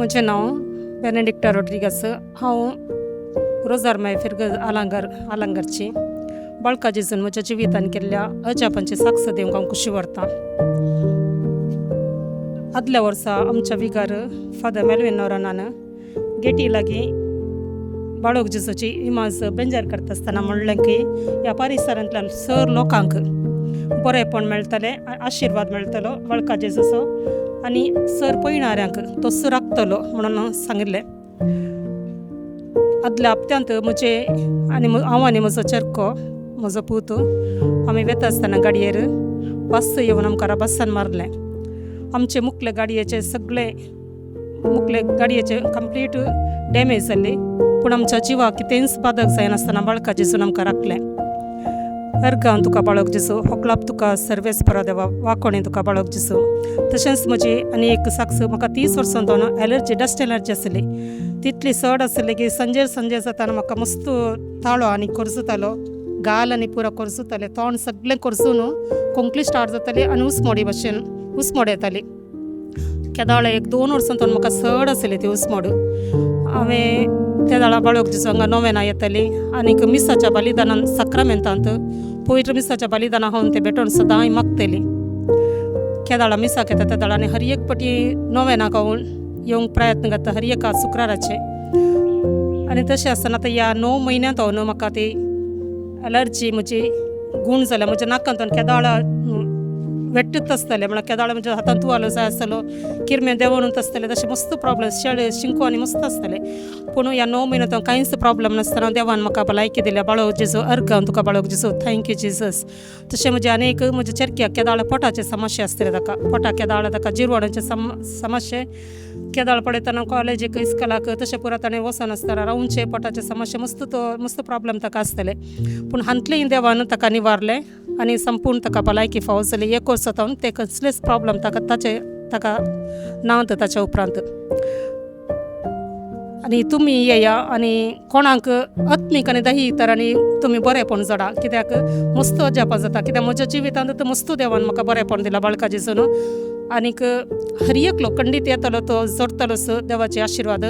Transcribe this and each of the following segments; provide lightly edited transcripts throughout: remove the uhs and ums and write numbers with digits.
म्हजें नांव बेनेडिक्टा रोड्रिगस. हांव रोजार फिरगज आलांगर आलांगरची. बाळका जेजून म्हज्या जिवितान केल्ल्या अजापांची साक्ष दिवंक हांव खुशी व्हरतां. आदल्या वर्सा आमच्या विगार फादर मेलवीन नोरोनान गेटी लागीं बाळक जेजूची इमाज बेंजार करता आसतना म्हणलें की ह्या परिसरांतल्या सर लोकांक बरेंपण मेळटलें, आशिर्वाद मेळटलो बाळका जेजूचो आनी सर पयणाऱ्यांक तो राखतलो म्हणून सांगिल्लें. आदल्या हप्त्यांत म्हजे आनी हांव आनी म्हजो चेरको, म्हजो पूत, आमी वेता आसतना गाडयेर बस येवन आमकां बसान मारलें. आमचे मुखले गाडयेचे सगळे मुखले गाडयेचे कंप्लीट डॅमेज जाल्ली, पूण आमच्या जिवाक कितेंच बादक जायनासतना बाळका जेजून आमकां राखलें. अर्गां तुका बाळक जेजू, होकलाप तुका सर्वेस्परा देवा, वाकोणे तुका बाळक जेजू. तशेंच म्हजी आनी एक साक्ष, म्हाका 30 वर्सां जावन एलर्जी, डस्ट एलर्जी आसली. तितली चड आसली की संजेर संजेर जाताना म्हाका मस्त ताळो आनी कोरजुतालो, गाल आनी पुरो कोरजुताले, तोंड सगळें कोरजून खोंकली स्टार्ट जाताली आनी उसमोडी भशेन उसमोड येताली. केदाळ एक 2 वर्सां जावन म्हाका चड आसली ती उसमोड. हांवें त्या वेळार बाळक जेजू हांगा नोवेनां येताली आनीक मिसाच्या बलिदानान साक्रामेंतांत पवित्र मिसाच्या बलिदाना हांव तें भेटोवन सदांय मागतली. केदाळा मिसाक येता त्या आनी हर एक पटी नोवेनाक हांव येवंक प्रयत्न करता हर एका शुक्राराचे. आनी तशें आसतना आतां ह्या 9 म्हयन्यांत हांव न्हू म्हाका ती एलर्जी म्हजी गूण जाल्या. म्हज्या नाकांत केदाळा वेट्टूच आसतालें, म्हळ्यार केदाळा म्हज्या हातांत तुवालो जाय आसतलो, किरमे देंवोनूच आसतले, तशें मस्त प्रोब्लम, शेळ शिंको आनी मस्त आसतले. पूण ह्या 9 म्हयन्यांत हांव कांयच प्रोब्लम नासतना देवान म्हाका भलायकी दिल्या. बाळक जेजू, अर्गां तुका बाळक जेजू, thank you Jesus. तशें म्हजें आनी एक म्हज्या चेरक्याक केदाळ पोटाचे समस्या आसतले, ताका पोटाक केदाळ ताका जिरवणाचे समस्या केदाळ पळयतना कॉलेजीक इस्कॉलाक तशें पुरो ताणें वचनासतना रावचे पोटाचे समस्या मस्त तो मस्त प्रोब्लम ताका आसतले. पूण हांतलेय देवान ताका निवारलें आनी संपूर्ण ताका भलायकी फावो जाली. एक वर्स जावन ते कसलेच प्रोब्लम ताका ताचे ताका ना ताच्या उपरांत. आनी तुमी येया आनी कोणाक आत्मीक आनी दही तर आनी तुमी बरेंपण जोडा, कित्याक मस्त अजापां जाता. कित्याक म्हज्या जिवितांत तर मस्त देवान म्हाका बरेंपण दिलां बाळका जेजून. आनीक हर एकलो खंडीत येतलो तो जोडटलोच देवाचे आशिर्वाद.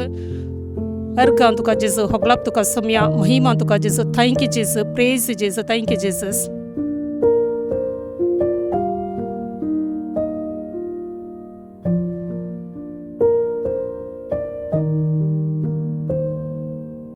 अर्गां तुका जेजू, होगलाप तुका सोम्या, महिमा तुका जेजू, thank you Jesus, praise Jesus, thank you Jesus.